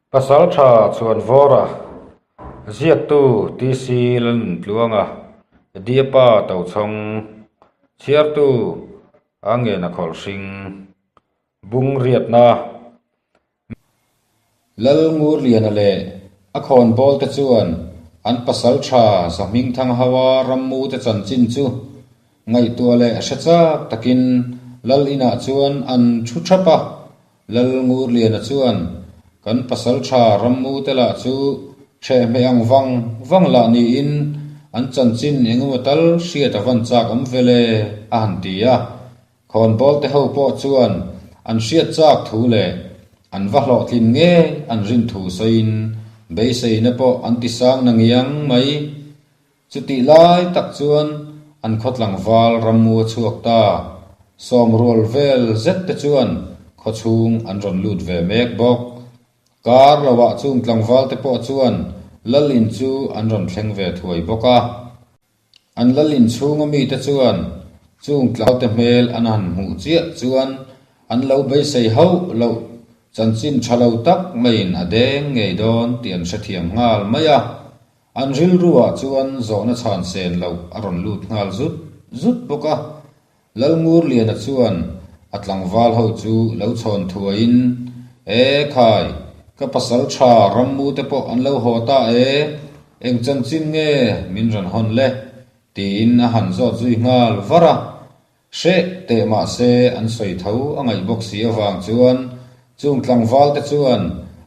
Pasaltha Chhuanvawra, Ziaktu TC Lalnuntluanga, Diapa Tochhawng, Chhiartu A Ngena Khawlhring, Bung Riatna, Lalngurliana leh a khawnbawl te chuan an pasaltha Zahmingthang hoa rammute chanchin chu ngaihtuah leh hre chak takin Lal inah chuan an thu thap a. Lalngurliana chuan, Kan pasaltha rammute lah chu ṭhehhmeh ang vang vang lah niin an chanchin engemaw tal hriat a van chak awm vel e, a han ti a. Khawnbawlte ho pawh chuan an hriat chak thu leh an va hlawhtlin ngei an rin thu sawiin beiseina pawh an ti sang na ngiang mai. Chutih lai tak chuan an khaw tlangval rammu a chhuak ta. Sawmrual vel zet te chuan khaw chhung an rawn lut ve mek bawk. Kar loah chung tlangval te pawh chuan lal in chu an rawn thleng ve thuai bawk a. An lal in chhunga mite chuan chung tlangval te hmel an han hmuh chiah chuan an lo beisei hauh loh chanchin tha lo tak maiin a deng ngei dawn tih an hrethiam nghal mai a. An rilruah chuan zawhna chhan sen loh a rawn lut nghal zut zut bawk a. Lalngurliana chuan a tlangval ho chu lo chhawn thuaiin, E khai, ka pasal tha rammu te pawh an lo haw ta e, eng chanchin nge min rawn hawn le? tiin a han zawt zui nghal var a. Hreh teh mahse an sawi tho a ngaih bawk si avang chuan chung tlangval te chuan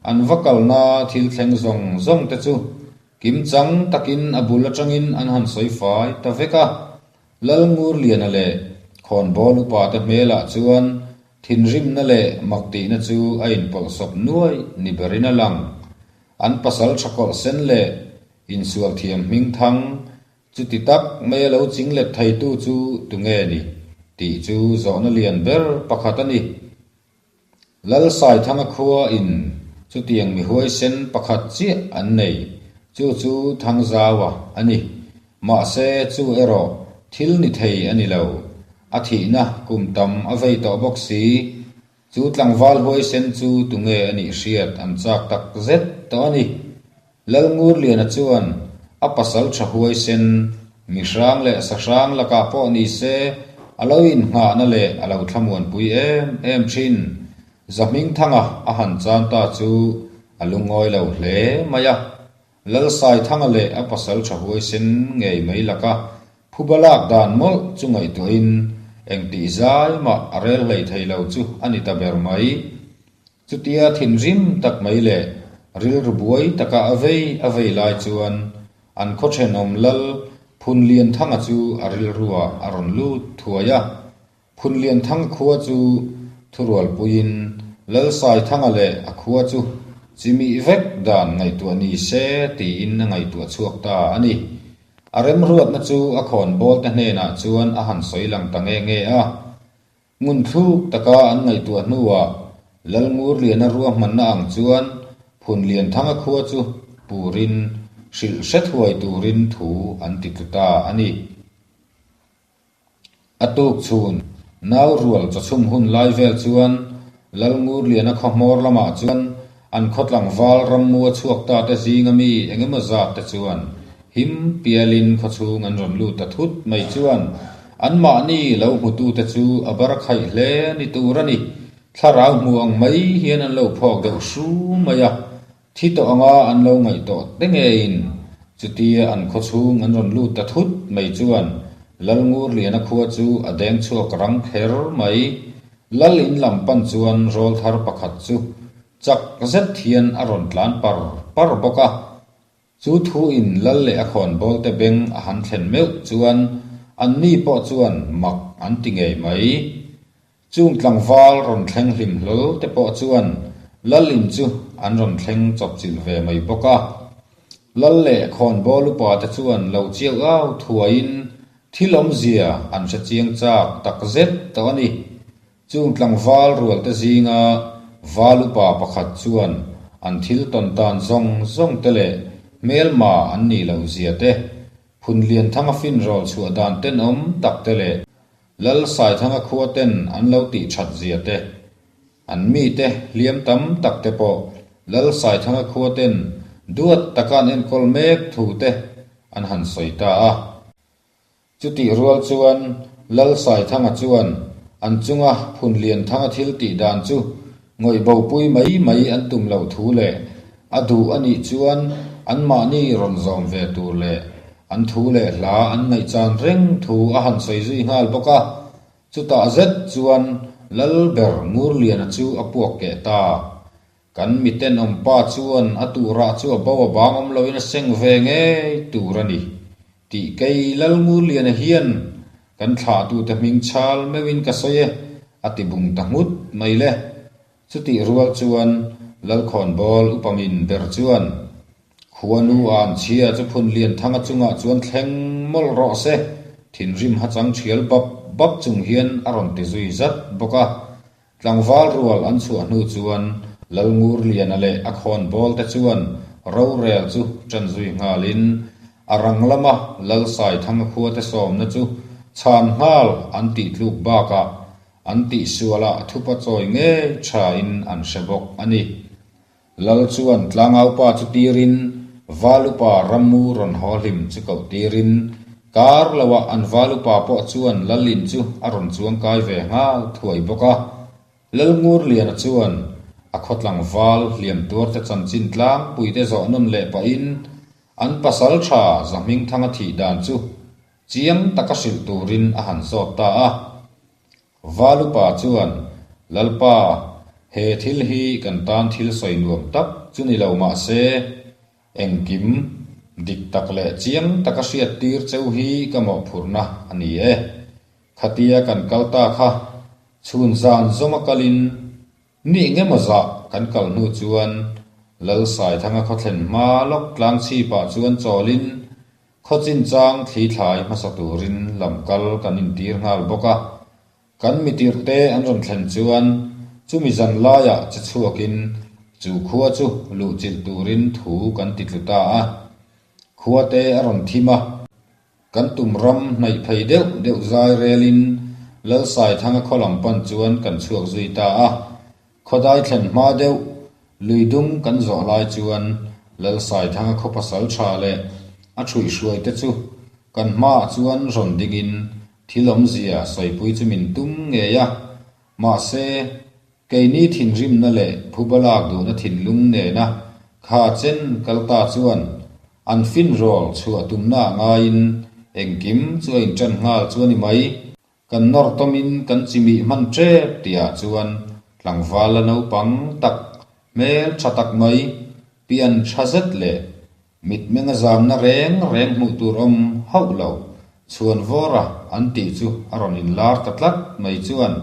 an va kalna thil thleng zawng zawng te chu kimchang takin a bul atangin an han sawi fai ta vek a. Lalngurliana leh Khawnbawl upa te hmelah chuan thinrimna leh maktihna chu a inpawlhsawp nuai ni berin a lang. An pasal tha kawlh sen leh insual thiam hmingthang Chuti tak mai a lo ching let theitu chu tunge ni? tih chu zawhna lian ber pakhat a ni. Lalsaithanga khua in chutiang mi huaisen pakhat chiah an nei, chu chu Thangzaua a ni. Mahse chu erawh thil ni thei a ni lo, a thihna kum tam a vei tawh bawk si. Chu tlangval huaisen chu tunge a nih hriat an chak tak zet tawh a ni. Lalngurliana chuan a pasal tha huaisen, mi hrang leh sa hrang lakah pawh ni se a lo inngahna leh a lo thlamuanpui em em thin. Zahmingthanga a han chan ta chu a lungawi lo hle mai a. Lalsaithanga leh a pasal tha huaisen ngei mai laka phuba lak dan mawlh chu ngaihtuahin engtih zai mah a rel hlei thei lo chu a ni ta ber mai. Chutia thinrim tak mai leh rilru buai taka a vei a vei lai chuan an khaw thenawm lal Phunlianthanga chu a rilruah a rawn lut thuai a. Phunlianthanga khua chu thurualpuiin Lalsaithanga leh a khua chu chimih vek dan ngaihtuah ni se tiin a ngaihtuah chhuak ta a ni. A remruatna chu a khawnbawl te hnenah chuan a han sawi lang ta nge nge a. Ngun thluk taka an ngaihtuah hnuah Lalngurliana ruahmanna ang chuan Phunlianthanga khua chu purin hrilh hre thuai turin thu an ti tlu ta a ni. A tuk chhun nau rual chawchhum hun lai vel chuan Lalngurliana khaw hmawr lamah chuan An khaw tlangval rammua chhuak ta te zinga mi eng emaw zat te chuan him pialin khaw chhung an rawn lut ta thut mai chuan anmahni lo hmutute chu a bar khaih hle ni tur a ni. Thlarau hmu ang mai hian an lo phawk deuh hru mai a, thi tawh anga an lo ngaih tawh te ngeiin chutia an khaw chhung an rawn lut ta thut mai chuan Lalngurliana khua chu a deng chhuak rang kher mai. Lal in lam pan chuan rawl thar pakhat chu chak zet hian a rawn tlan par par bawk a. Chu thu in lal leh a khawnbawl te beng a han thlen meuh chuan an ni pawh chuan mak an ti ngei mai. Chung tlangval rawn thleng hlim hlawl te pawh chuan lal in chu an rawn thleng chawpchilh ve mai bawk a. Lal leh khawnbawl upa te chuan lo chiau au thuaiin Thil awmzia an hre chiang chak tak zet tawh a ni. Chung tlangval rualte zinga val upa pakhat chuan an thil tawn tan zawng zawng te leh hmelma an nih loh zia te, Phunlianthanga finrawl chhuah dan tenawm tak te leh Lalsaithanga khua ten an lo tih that zia te, An mite hliam tam tak te pawh Lal Saithanga khua ten duat taka an enkawl mek thu te an han sawi ta a. Chutih rual chuan Lal Saithanga chuan an chunga Phunlianthanga thil tih dan chu ngawih bopui mai mai an tum loh thu leh a duh a nih chuan anmahni rawn zawm ve tur leh an thu leh hla an ngaihchan reng thu a han sawi zui nghal bawk a. Chutah zet chuan Lal ber Ngurliana chu a puak keh ta. Kan mitenawm pa chuan a tuhrah chu a bo a bang awm loin a seng ve ngei tur a ni tih kei Lalngurliana hian kan thlahtute hming chhal meuhin ka sawi e, a ti bung ta nghut mai le. Chutih rual chuan Lalkhawnbawl upamin ber chuan Khuanu an chhia chu Phunlianthanga chungah chuan thleng mawlh rawh se, thinrim hachang thial bap bap chung hian a rawn ti zui zat bawk a. Tlangval rual an chhuah hnu chuan Lalngurliana leh a khawnbawl te chuan rorel chu ṭan zui nghalin a rang lama Lalsaithanga khuate sawmna chu chhan nghal an tih tluk bakah an tihsualah thupa chawi ngei ṭhain an hre bawk a ni. Lal chuan tlangaupa chu tirin Valupa rammu rawn haw hlim chu koh tirin kar loah an Valupa pawh chuan Lalin chu a rawn chuang kai ve nghal thuai bawk a. Lalngurliana chuan a khawtlang val hliam tuarte chanchin tlangpuite zawh nawn leh pahin an pasal tha Zahmingthanga thih dan chu chiang taka hrilh turin a han zawt ta a. Valupa chuan, Lalpa, he thil hi kan tan thil sawi nuam tak chu ni lo mah se, engkim dik tak leh chiang taka hriat tir cheu hi ka mawhphurhna a ni e. Khatia kan kal ta kha, chhun zan zawma kalin Ni engemaw zah kan kal hnu chuan Lalsaithanga khawthlen hma lawk tlang chhipah chuan chawlin khaw chinchang thli thlai hmasa turin lam kal kan intir nghal bawk a. Kan mitirhte an rawn thlen chuan chumi zan laiah che chhuakin chu khua chu luhchilh turin thu kan ti tlu ta a. Khuate a rawn thim a. Kan tum ram hnaih phei deuh deuh zai relin Lalsaithanga khaw lam pan chuan kan chhuak zui ta a. Khawdai thlen hma deuh lui dum kan zawh lai chuan Lalsaithanga khaw pasal tha leh a ṭhuihhruai te chu kan hmaah chuan rawn dingin thil awmzia sawipui chu min tum ngei a. Mahse, keini thinrimna leh phuba lak duhna thinlung nena kha chen kal ta chuan an finrawl chhuah tumna a ngaiin engkim chu a inṭan nghal chu a ni mai. Kan nawr tawmin kan chimih hman ṭep tihah chuan tlangval la naupang tak, hmel ṭha tak mai, pian ṭha zet leh Mitmeng a zamna reng reng hmuh tur awm hauh lo, Chhuanvawra an tih chu a rawn inlar ta tlat mai chuan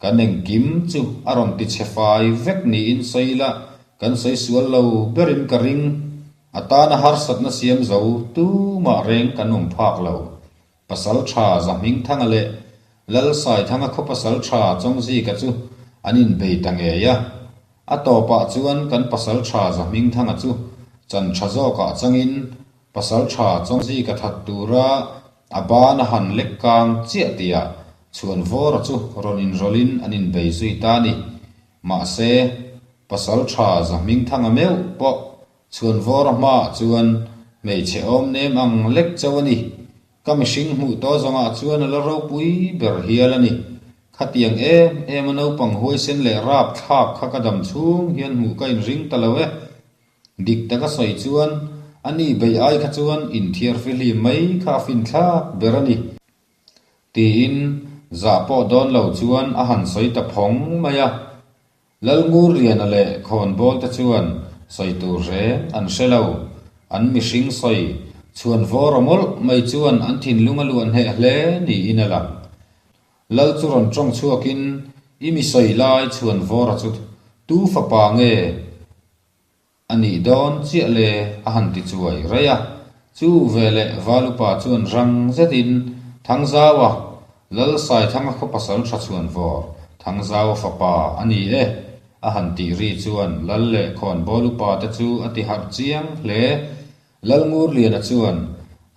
kan engkim chu a rawn ti chhe fai vek niin sawi ila kan sawi sual lo berin ka ring. A tana harsatna siam zo tumah reng kan awm phak lo. Pasal tha Zahmingthanga leh Lalsaithanga khaw pasal tha Chawngzika chu an inbei ta ngei a. A tawpah chuan kan pasal tha Zahmingthanga chu chan tha zawkah changin pasal tha Chawngzika that tura a ban a han lek kang chiah tihah Chhuanvawra chu rawn inrawlhin an inbei zui ta a ni. Mahse, pasal tha Zahmingthanga meuh pawh Chhuanvawra hmaah chuan hmeichhe awm nem ang lek chauh a ni. Ka mihring hmuh tawh zawngah chuan a la ropui ber hial a ni. Khatiang em em a naupang huaisen leh rap thlak kha ka dam chhung hian hmuh ka inring ta lo e. Dik taka sawi chuan a ni beih ai kha chuan inthiar fihlim mai kha a finthlak ber a ni. Tiin zah pawh dawn lo chuan a han sawi ta phawng mai a. Lalngurliana leh Khawnbawl te chuan sawi tur reng an hre lo. An mihring sawi chhuan vawr a mawlh mai chuan an thinlung a luah hneh hle niin a lang. Lal chu rawn tawng chhuakin i mi sawi lai chhuan vawra chu tu fapa nge? A nih dawn chiah le a han ti chuai raih a. Chu veleh Valupa chuan rang zetin Thangzaua, Lalsaithanga khaw pasal tha chhuan vawr, Thangzaua fapa a ni e, a han tih ri chuan Lal leh Khawnbawl upa te chu a ti harh chiang hle. Lalngurliana chuan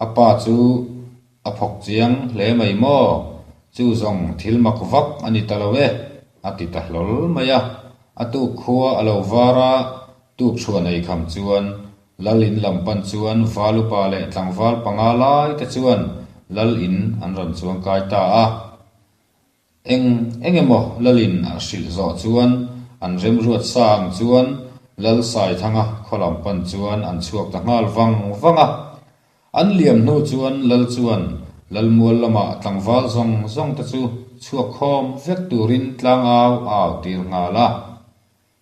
a pa chu A phawk chiang hle mai maw? Chu zawng thil mak vak a ni ta lo e, a ti ta hlawl mai a. A tuk khua a lo var a. Tukchhuan ei kham chuan Lal in lam pan chuan val upa leh tlangval panga lai te chuan Lal in an rawn chuang kai ta a. Eng eng emaw Lal in a hrilh zawh chuan an remruat sa ang chuan Lal Saithanga khaw lam pan chuan an chhuak ta nghal vang vang a. An liam hnu chuan Lal chuan Lalmual lamah tlangval zawng zawng te chu chhuak khawm vek turin tlangau a au tir nghal a.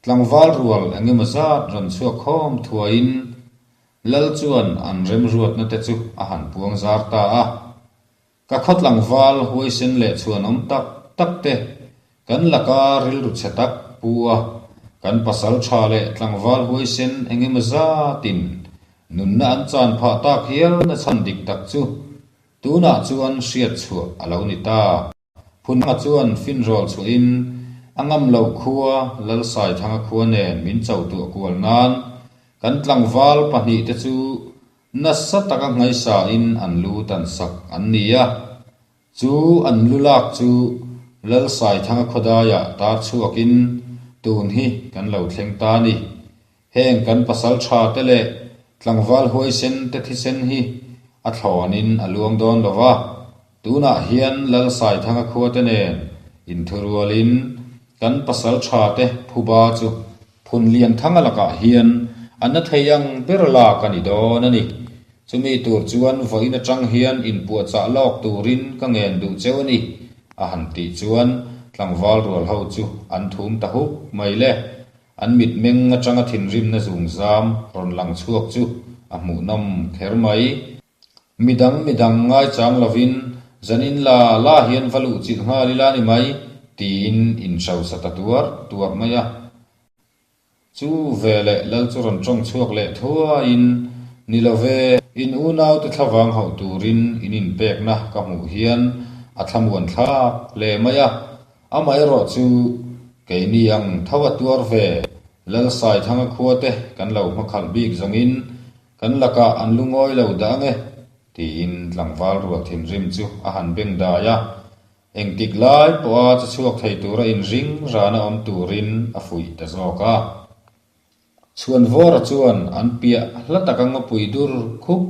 Tlangval rual eng emaw zat rawn chhuak khawm thuaiin Lal chuan an remruatna te chu a han puang zar ta a. Ka khaw tlangval huaisen leh chhuanawm tak tak te kan laka rilru chhe tak pu a, kan pasal tha leh tlangval huaisen eng emaw zatin nunna an chan phah tak hial na chhan dik tak chu tunah chuan hriat chhuah a lo ni ta. Phunhma chuan finrawl chhuahin a ngam loh khua Lalsaithanga khua nen min cho tuah kual nan kan tlangval pahnihte chu nasa taka ngaisain an lu tan sak an ni a. Chu an lu lak chu Lalsaithanga khawdaiah tar chhuakin tun hi kan lo thleng ta a ni. Heng kan pasal tha te leh tlangval huaisen te thisen hi a thlawnin a luang dawn lo va, tunah hian Lalsaithanga khua te nen inthurualin kan pasal tha te phuba chu Phunlianthanga lakah hian a na thei ang ber lak a ni dawn a ni. Chumi tur chuan vawiin atang hian inpuahchah lawk turin ka ngen duh cheu a ni, a han tih chuan tlangval rual ho chu an thum ta huk mai le. An mitmeng atanga thinrimna zungzam rawn lang chhuak chu a hmuhnawm kher mai. Midang midang ngaichang lovin zanin la la hian va luh chilh nghal ila ni mai tiin inhrosa ta tuar tuar mai a. Chu veleh lal chu rawn tawng chhuak leh thuaiin, Ni lo ve, in unaute thlavang hauh turin in inpekna ka hmuh hian a thlamuan thlak hle mai a. Amaherawh chu keini ang tho a tuar ve, Lalsaithanga khuate kan lo hmakhalh bik zawngin kan lakah an lungawi lo dah ange, tiin tlangval rual thinrim chu a han beng dai a. Engtik lai pawha che chhuak thei tura inring rana awm turin a fuih ta zawk a. Chhuanvawra chuan an piah hla taka ngawpui dur khup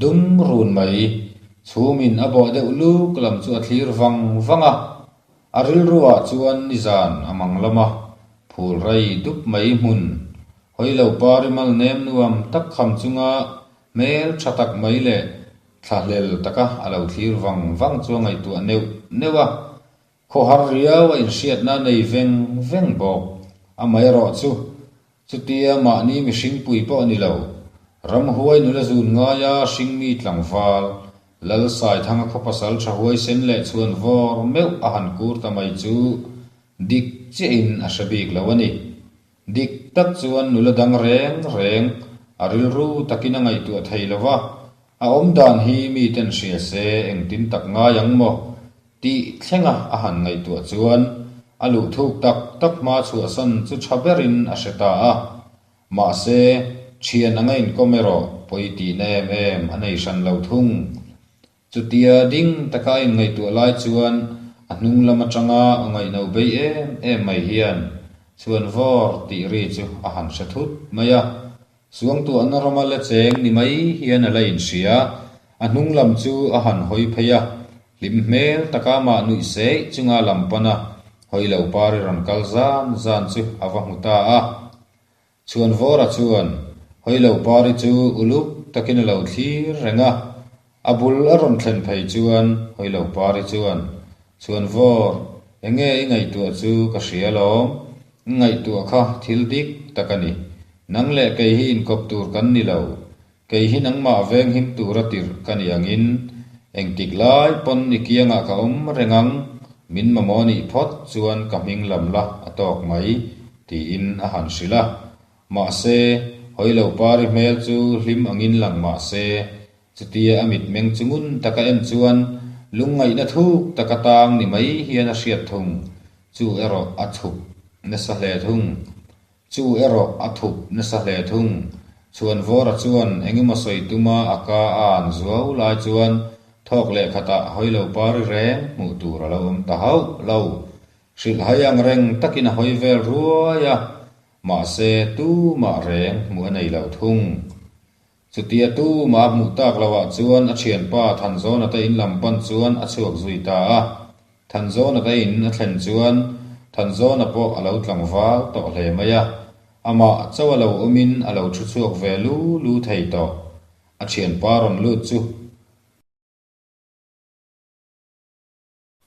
dum run mai chhumin a bawh deuh luk lam chu a thlir vang vang a. A rilruah chuan nizan a mang lama phul rei dup mai hmun hawi lo pari mal nem nuam tak kham chunga hmel tha tak mai leh thlahlel taka a lo thlir vang vang chu a ngaihtuah neuh neuh a. Khawhar riau a inhriatna nei veng veng bawk. Amaherawh chu, chutia mahni mihring pui pawh ni lo, ramhuai nula zun ngaia hringmi tlangval, Lalsaithanga khaw pasal tha huaisen leh chhuan vawr meuh a han kur ta mai chu dik chiahin a hre bik lo a ni. Dik tak chuan nula dang reng reng a rilru takin a ngaihtuah thei lo va, a awmdan hi miten hria se engtin tak ngai ang maw? Tih thlenga a han ngaihtuah chuan a luh thuk tak tak hma chhuahsan chu tha berin a hre ta a. Mahse, thian anga inkawm erawh pawi tihna em em a nei hran lo thung. Chutia ding taka a inngaihtuah lai chuan a hnung lam atanga aw ngaihno bei em em mai hian chhuan vawr tih ri chu a han hre thut mai a. Suangtuahna rama la cheng ni mai hian a la inhria, a hnung lam chu a han hawi phei a, hlim hmel taka mah nuih seih chunga lam pana hawi lo pari rawn kal zan zan chu a va hmu ta a. Chhuanvawra chuan hawi lo pari chu uluk takin a lo thlir reng a, a bul a rawn thlen phei chuan hawi lo pari chuan, Chhuanvawr, enge i ngaihtuah chu ka hria alawm, i ngaihtuah kha thil dik tak a ni. Nang leh kei hi inkawp tur kan ni lo. Kei hi nangmah veng him tura tirh ka ni angin, engtik lai pawn i kiangah ka awm reng ang, min mamawh nih phawt chuan ka hming lam la a tawk mai, tiin a han hrilh a. Mahse, Hawilo Pari hmel chu hlim angin lang mah se, chutia a mitmeng chu ngun taka en chuan lungngaihna thuk taka tang ni mai hian a hriat thung, chu erawh a thup nasa hle thung. Chu erawh a thup nasa hle thung. Chhuanvawra chuan engemaw sawi tuma a ka a an zuau lai chuan thawk leh khatah hawi lo pari reng hmuh tur a lo awm ta hauh lo. Hrilhhai ang reng takin a hawi vel ruai a. Mahse, tumah reng hmuh a nei lo thung. Chutia tumah a hmuh tak loah chuan a thianpa Thanzawna te in lam pan chuan a chhuak zui ta a. Thanzawna te in a thlen chuan Thanzawna pawh a lo tlangval tawh hle mai a. Amah chauh a lo awmin a lo thu chhuak ve lu lu thei tawh. A thianpa rawn lut chu.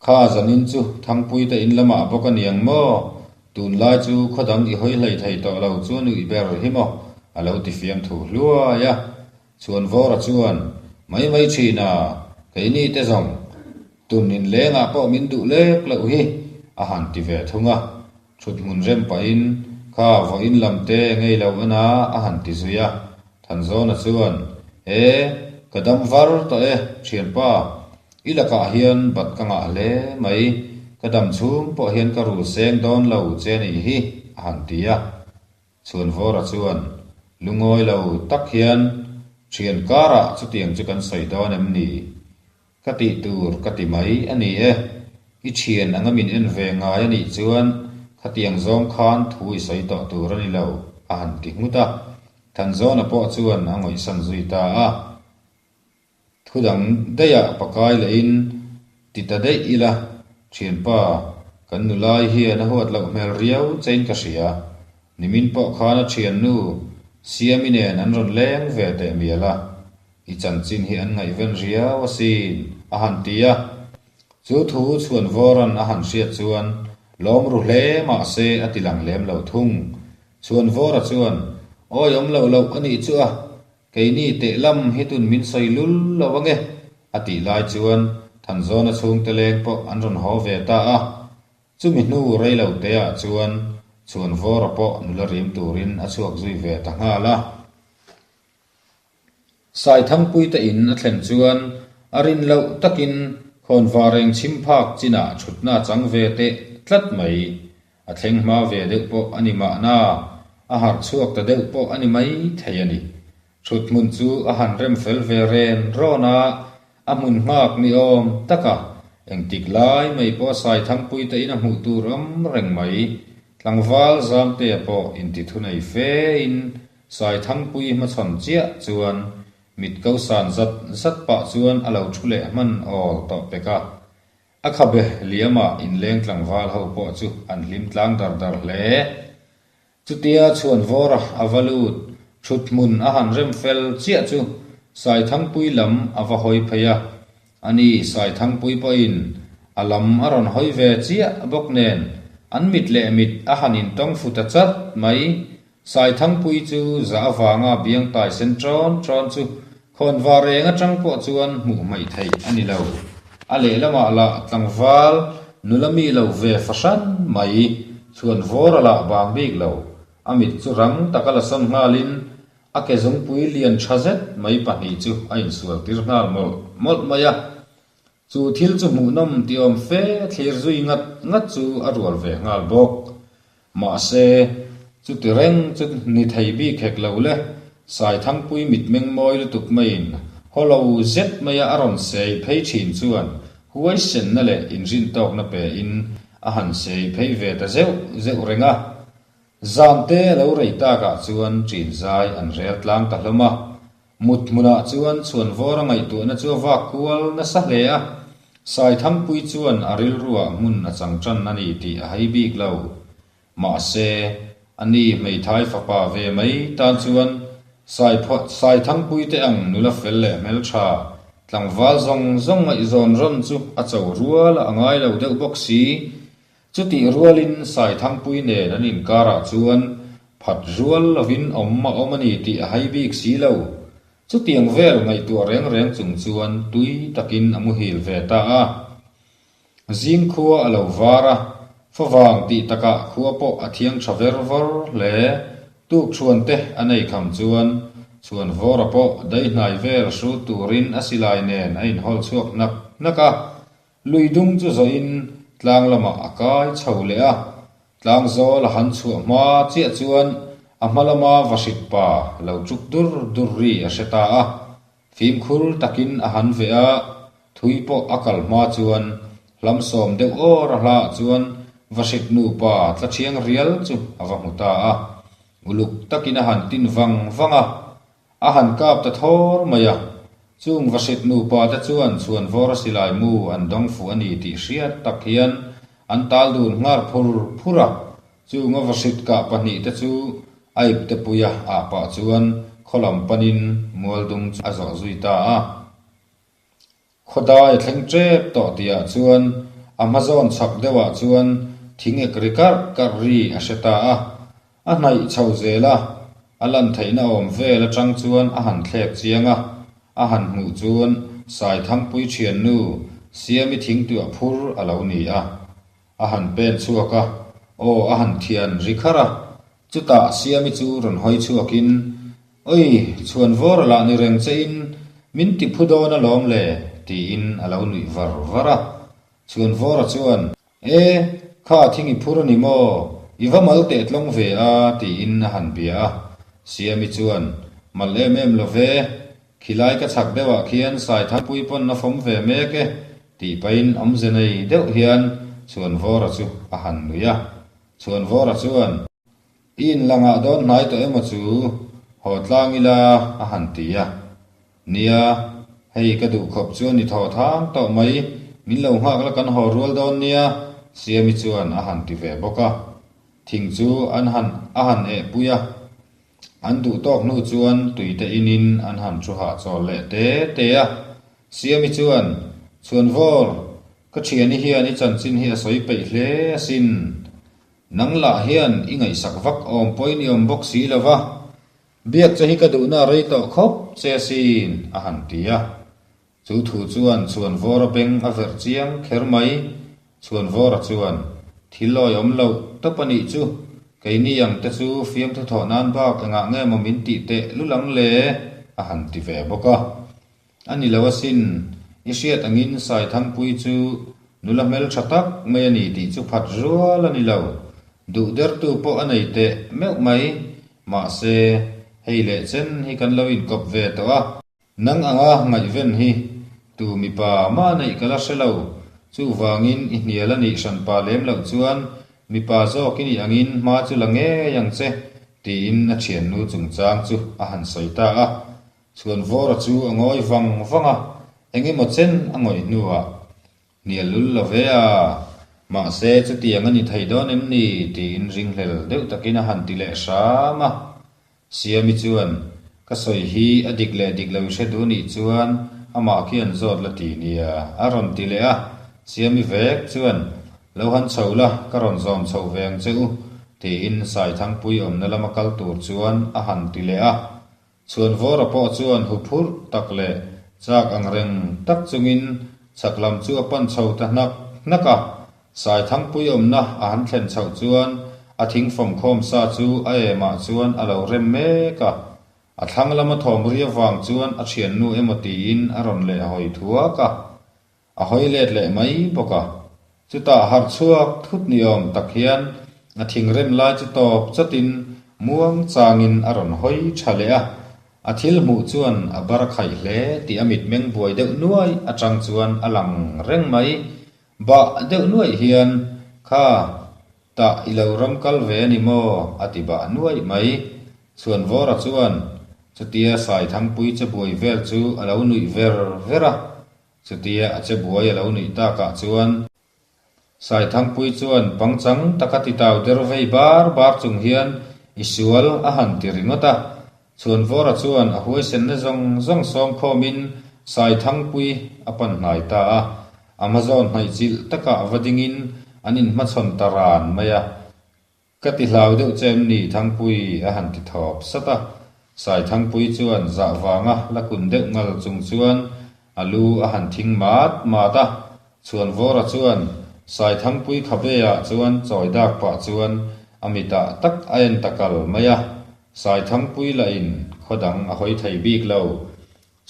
Kha zanin chu Thangpuite in lamah bawk a niang maw? Tunlai chu khaw dang i hawi hlei thei tawh lo chu a nuih ber hi maw? a lo ti fiam thu hluai a. Chhuanvawra chuan, Mai mai thin a, keini te zawng, tun inlengah pawh min duh lek loh hi, a han ti ve thung a. Thuthmun rem pahin, Kha vawiin lam te ngei lo a na, a han ti zui a. Thanzawna chuan, E, ka dam var tawh e, thianpa. I lakah hian bat ka ngah hle mai. Ka dam chhung pawh hian ka rul seng dawn lo che nih hi, a han ti a. Chhuanvawra chuan, Lungawi lo tak hian, Thian karah chutiang chu kan sawi dawn em ni? Ka tih tur ka ti mai a ni e. I thian anga min en ve ngai a nih chuan khatiang zawng khan thu i sawi tawh tur a ni lo, a han ti nghut a. Thanzawna pawh chuan a ngawihsan zui ta a. Thu dang daihah pakai lehin ti ta daih ila, thianpa, kan nulai hian a huat loh hmel riau chein ka hria. Nimin pawh khan a thiannu Siami nen an rawn leng ve teh mial a. I chanchin hi an ngaihven riau asin, a han ti a. Chu thu Chhuanvawra'n a han hriat chuan lawm ru hle mah se a ti lang lem lo thung. Chhuanvawra chuan, Awi awm loh loh a nih chu a, keini teh lam hi tun min sawi lul lo ange, a tih lai chuan Thanzawna chhungte leng pawh an rawn haw ve ta a. Chumi hnu rei lo teah chuan Chhuanvawra pawh nula rim turin a chhuak zui ve ta nghal a. Saithangpuite in a thlen chuan a rin loh takin khawnvar eng chhim phak chinah thutna a chang ve teh tlat mai. A thleng hma ve deuh pawh a ni mahna, a harh chhuak ta deuh pawh a ni mai thei a ni. Thut hmun chu a han rem fel ve ren rawn a, a hmun nghak ni awm taka engtik lai mai pawh Saithangpuite in a hmuh tur awm reng mai. Tlangval Zamtea pawh intithunei fe in Saithangpui hmachhawn chiah chuan mit ko san zat zat pah chuan a lo thu leh hman awl tawh pek a. A khabe liamah inleng tlangval ho pawh chu an hlim tlang dar dar hle. Chutia chhuanvawra a va lut, thut hmun a han rem fel chiah chu Saithangpui lam a va hawi phei a. Ani Saithangpui pawhin a lam a rawn hawi ve chiah bawk nen an mit leh mit a han intawng fu ta chat mai. Saithangpui chu za avanga biang tai sen ṭawn ṭawn chu khawnvar reng aṭang pawh chuan hmuh hmaih theih a ni lo. A lehlamah lah tlangval nula mi lo ve fahran mai chuan vawr a lah bang bik lo. A mit chu rang taka la sawn nghalin a ke zungpui lian ṭha zet mai pahnih chu a insual tir nghal mawlh mawlh mai a. Chu thil chu hmuhnawm tiawm fe thlir zui ngat ngat chu a rual ve nghal bawk. Mahse, chuti reng chu ni thei bik hek lo le, Saithangpui mitmeng mawi lutuk maiin hawlo zet maia a rawn sei phei thin chuan huaisenna leh inrintawkna pein a han sei phei ve ta zeuh zeuh reng a. Zante lo rei takah chuan ṭin zai an rel tlang ta hlawm a. Mut hmunah chuan chhuanvawr a ngaihtuahna chu a vak kual nasa hle a, Saithangpui chuan a rilruah hmun a chang tan a ni tih a hai bik lo. Mahse, a ni hmeithai fapa ve mai tan chuan Saithangpui te ang nula fel leh hmeltha tlangval zawng zawng ngaihzawn rawn chu a cho rual a ngai lo deuh bawk si. Chutih rualin Saithangpui nen an inkarah chuan phat rual lovin awm a awm a ni tih a hai bik si lo. Chutiang vel ngaihtuah reng reng chung chuan tui takin a muhil ve ta a. Zing khua a lo var a, favang tih takah khua pawh a thiang tha ver vawr hle. Tukchhuan te a nei kham chuan Chhuanvawra pawh daihnai vel hrut turin a silai nen a inhawl chhuak hnak hnak a. Lui dung chu zawhin tlang lamah a kai chho leh a, tlang zawl a han chhuah hma chiah chuan a hma lama vahrit pa lo chuk dur dur ri a hre ta a, fimkhur takin a han veh a, thui pawh a kal hma chuan hlam sawm deuh awr a hlaah chuan vahrit nupa tla thiang rial chu a va hmu ta a. Uluk takin a han tin vang vang a, a han kap ta thawr mai a. Chung Vahrit nupa te chuan Chhuanvawra silai mu an dawng fuh a ni tih hriat tak hian an tal dun nghal phur phur a. Chunga Vahrit kah pahnihte chu a iptepuia ah pah chuan khaw lam panin Mualdung chu a zawh zui ta a. Khawdai a thleng tep tawh tihah chuan a hma zawn chhak deuhah chuan thing ek ri karh karh ri a hre ta a. A hnaih chho zel a, a lan theihna awm vel atang chuan a han thlek chiang a, a han hmuh chuan Saithangpui thiannu Siami thingtuah phur a lo ni a. A han pen chhuak a, aw a han thian ri kharh a. Chutah Siami chu rawn hawi chhuakin, Oi, chhuanvawr a lah ni reng che in min ti phu dawn alawm le, tiin a lo nuih var var a. Chhuanvawra chuan, E, kha thing i phur a ni maw? I va mal teh tlawng ve a, tiin a han bia a. Siami chuan, Mal em em lo ve, khilai ka chhak deuhah khian Saithangpui pawn a fawm ve mek e, tih pahin awmze nei deuh hian Chhuanvawra chu a han nuih a. Chhuanvawra chuan, I inlangah dawn hnai tawh emaw chu haw tlang ila a han ti a. Nia, hei ka duh khawp chuan i thaw thang tawh mai, min lo nghak la kan haw rual dawn nia, Siami chuan a han ti ve bawk a. Thing chu an han a han eh pui a. An duh tawk hnu chuan tuite inin an han thu hahchawl leh te te a. Siami chuan, Chhuanvawr, ka thiani hian i chanchin hi a sawi peih hle asin. Nang lah hian i ngaihsak vak awm pawhin i awm bawk si lo va, biak che hi ka duhna a rei tawh khawp che asin, a han ti a. Chu thu chuan Chhuanvawra beng a verh chiang kher mai. Chhuanvawra chuan, Thil lawi awm loh tawp a nih chu, keini ang te chu fiamthu thawh nan bak engah nge maw min tih teh lul ang le? a han ti ve bawk a. A ni lo asin, i hriat angin Saithangpui chu nula hmeltha tak mai a ni tih chu phat rual a ni lo. Duh dertu pawh a nei teh meuh mai. Mahse, hei leh chen hi kan lo inkawp ve tawh a. Nang anga ngaihven hi tu mipa mah neih ka la hre lo. Chuvangin i hnial a nih hranpa lem loh chuan mipa zawk i nih angin hma chu la ngei ang che, tiin a thiannu chungchang chu a han sawi ta a. Chhuanvawra chu a ngawi vang vang a, eng emaw chen a ngawih hnuah, Hnial lul lo ve a, mahse chutiang a ni thei dawn em ni? tiin ringhlel deuh takin a han ti leh hram a. Siami chuan, Ka sawi hi a dik leh dik lo i hre duh nih chuan amah khi an zawt la ti nia, a rawn ti leh a. Siami vek chuan, Lo han chho la, ka rawn zawm chho ve ang che u, tiin Saithangpui awmna lama kal tur chuan a han ti leh a. Chhuanvawra pawh chuan huphurh tak leh chak ang reng tak chungin chhak lam chu a pan chho ta hnak hnak a. Saithangpui awmna a han thlen chhoh chuan a thingfawm khawm sa chu a emah chuan a lo rem mek a. A thlang lama thawm ri avang chuan a thiannu emaw tiin a rawn leh hawi thuak a. A hawi let leh mai bawk a. Chutah harh chhuak thut ni awm tak hian a thingrem lai chu tawp chatin muang changin a rawn hawi tha leh a. A thil hmuh chuan a bar khaih hle tih a mitmeng buai deuh nuai atang chuan a lang reng mai. Bah deuh nuaih hian, Kha, tah i lo ram kal ve a ni maw? a ti bah nuaih mai. Chhuanvawra chuan chutia Saithangpui che buai vel chu a lo nuih ver ver a. Chutia a che buai a lo nuih takah chuan Saithangpui chuan pangchang taka titau der vei bar bar chung hian i sual a han ti ringawt a. Chhuanvawra chuan a huaisenna zawng zawng sawm khawmin Saithangpui a pan hnai ta a. A hmazawn hnaih chilh takah va dingin an inhmachhawn ta ran mai a. Ka ti hlau deuh che em ni Thangpui a han ti thawp sat a. Saithangpui chuan zah vanga la kun deuh ngal chung chuan a lu a han thing mat mat a. Chhuanvawra chuan Saithangpui khabe ah chuan chawi dak pah chuan a mitah tak a en ta kal mai a. Saithangpui lah in khaw dang a hawi thei bik lo.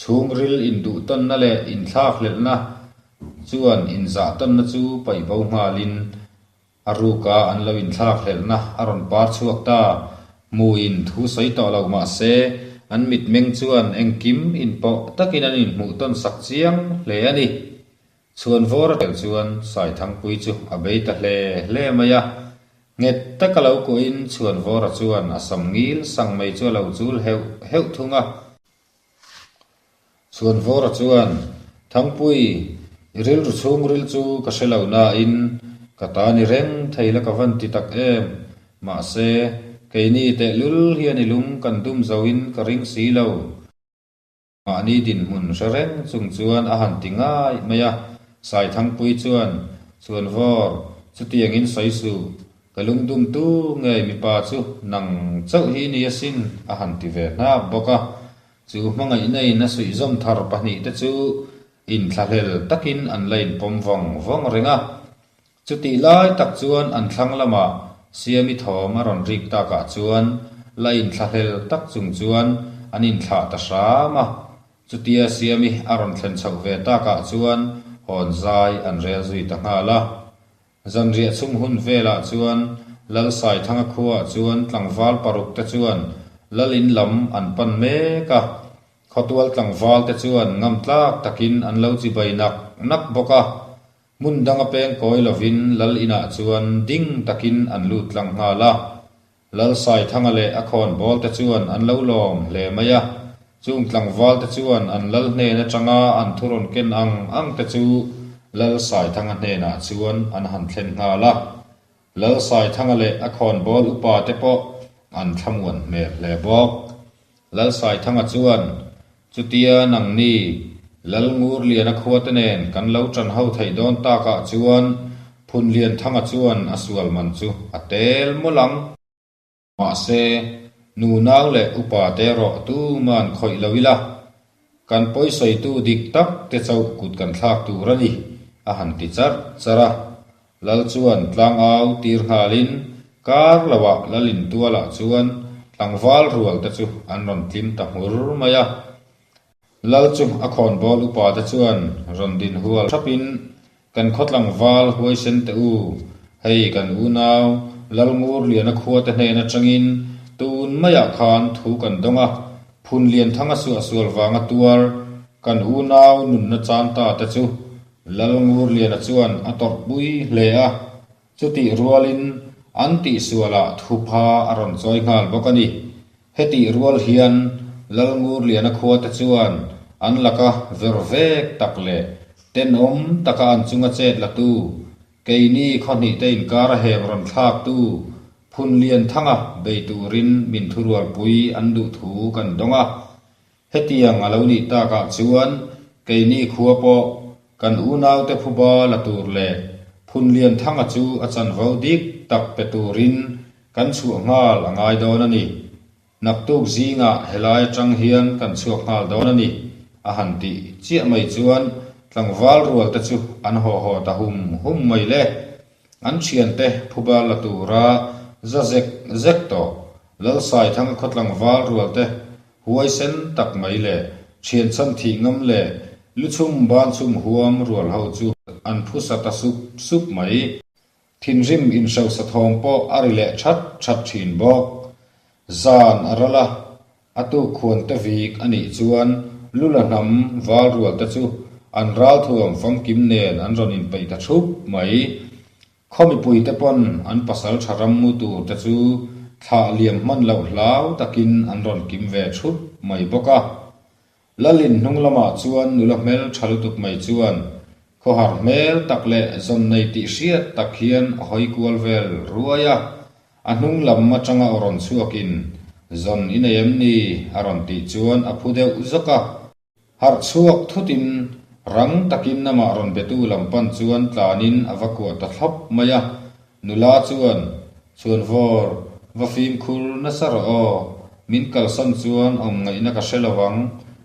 Chhungril induhtawnna leh inthlakhlelhna chuan inzahtawnna chu paih bo nghalin A ruka an lo inthlak hlelhna a rawn par chhuak ta. Hmuin thu sawi tawh lo mah se, an mitmeng chuan engkim inpawh takin an inhmuh tawn sak chiang hle a ni. Chhuanvawr a tel chuan Saithangpui chu a bei ta hle hle mai a. Nghet taka lo kuahin Chhuanvawra chuan a sam ngil sang mai chu a lo chul heuh heuh thung a. Chhuanvawra chuan, Thangpui, i rilru chhungril chu ka hre lo nain ka ta ni reng thei la ka van ti tak em. Mahse, keini tehlul hian i lung kan dum zoin ka ring si lo. Mahni dinhmun hre reng chung chuan a han ti ngai mai a, Saithangpui chuan, Chhuanvawr, chutiangin sawi suh, ka lungdum tu ngei mipa chu nang chauh hi ni asin a han ti ve hnap bawk a. Chu hmangaihna in a suihzawm thar pahnihte chu inthlahlel takin an la inpawm vawng vawng reng a. Chutih lai tak chuan an thlang lamah Siami thawm a rawn rik takah chuan la inthlahlel tak chung chuan an inthlah ta hram a. Chutia Siami a rawn thlen chhoh ve takah chuan hawn zai an rel zui ta nghal a. Zanriah chhung hun velah chuan Lal Saithanga khuaah chuan tlangval paruk te chuan Lal in lam an pan mek a. Khawtual tlangval te chuan ngam tlak takin an lo chibai nak nak bawk a. Hmun danga peng kawi lovin Lal inah chuan ding takin an lut tlang nghal a. Lal Saithanga leh a khawnbawl te chuan an lo lawm hle mai a. Chung tlangval te chuan an Lal hnen atanga an thu rawn ken ang ang te chu Lal Saithanga hnenah chuan an han thlen nghal a. Lal Saithanga leh a khawnbawl upa te pawh an thlamuan hmel hle bawk. Lal Saithanga chuan, Chutia nangni, Lal Ngurliana khuate nen kan lo ṭan ho theih dawn takah chuan Phunlianthanga chuan a sual man chu a tel mawlh ang. Mahse, nunau leh upa te erawh tuman khawih lo ila, kan pawisawitu dik tak te chauh kut kan thlak tur a ni, a han ti charh charh a. Lal chuan tlangau tir nghalin kar loah Lal intualah chuan tlangval rual te chu an rawn tlim ta hmur mai a. Lal chu a khawnbawl upa te chuan rawn din hual thapin kan khaw tlangval huaisen teh u, hei kan unau Lal Ngurliana khua te hnen atangin tun maiah khan thu kan dawng a, Phunlianthanga suahsual vanga tuar kan unau nunna chan ta te chu Lal Ngurliana chuan a tawrhpui hle a, chutih rualin an tihsualah thupha a rawn chawi nghal bawk a ni. Hetih rual hian Lal Ngurliana khuate chuan an laka ver vek tak leh tenawm taka an chunga chet latu, keini khawhnihte inkara heng rawn thlaktu Phunlianthanga bei turin min thurualpui an duh thu kan dawng a. Hetiang a lo nih takah chuan keini khua pawh kan unaute phuba la tur leh Phunlianthanga chu a chanvo dik tak pe turin kan chhuah nghal a ngai dawn a ni. Naktuk zingah helai atang hian kan chhuak nghal dawn a ni, a han tih chiah mai chuan tlangval rual te chu an haw haw ta hum hum mai le. An thiante phuba la tura za zek zek tawh Lalsaithanga khaw tlangval rual te Huaisen tak mai leh thianchhan thih ngam leh luchhum banchhum huam rual ho chu an phusa ta sup sup mai. Thinrim inhrosa thawm pawh a ri leh that that thin bawk. Zan a ral a, a tuk khuan te vik a nih chuan lula hnam val rual te chu an ralthuam famkim nen an rawn inpeih ta thup mai. Khaw mipuite pawn an pasal tha ram mu tur te chu thlah liam hman loh hlau takin an rawn kim ve thup mai bawk a. Lalin hnung lamah chuan nula hmel tha lutuk mai chuan khawhar hmel tak leh zawn nei tih hriat tak hian a hawi kual vel ruai a. A hnung lam atanga aw rawn chhuakin, Zawn i nei em ni? a rawn tih chuan a phu deuh zawk a. Harh chhuak thutin rang takin amah rawn betu lam pan chuan tlanin a va kuah ta thlawp mai a. Nula chuan, Chhuanvawr, va fimkhur nasa rawh aw, min kalsan chuan awm ngaihna ka hre lo ang,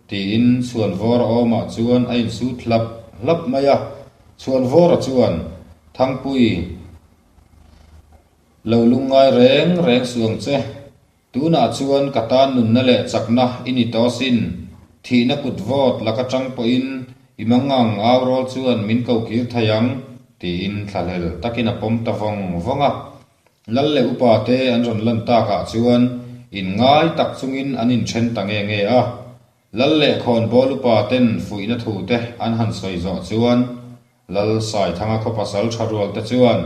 tiin Chhuanvawra awmah chuan a insut hlap hlap mai a. Chhuanvawra chuan, Thangpui, lo lungngai reng reng suh ang che. Tunah chuan ka tan nunna leh chakna i ni tawh asin. Thihna kut vawt laka tang pawhin i mangang au rawl chuan min ko kir thei ang, tiin thlahlel takin a pawm ta vawng vawng a. Lal leh upa te an rawn lan takah chuan inngai tak chungin an inthen ta nge nge a. Lal leh khawnbawl upa ten fuihna thu te an han sawi zawh chuan Lal Saithanga khaw pasal tha rual te chuan.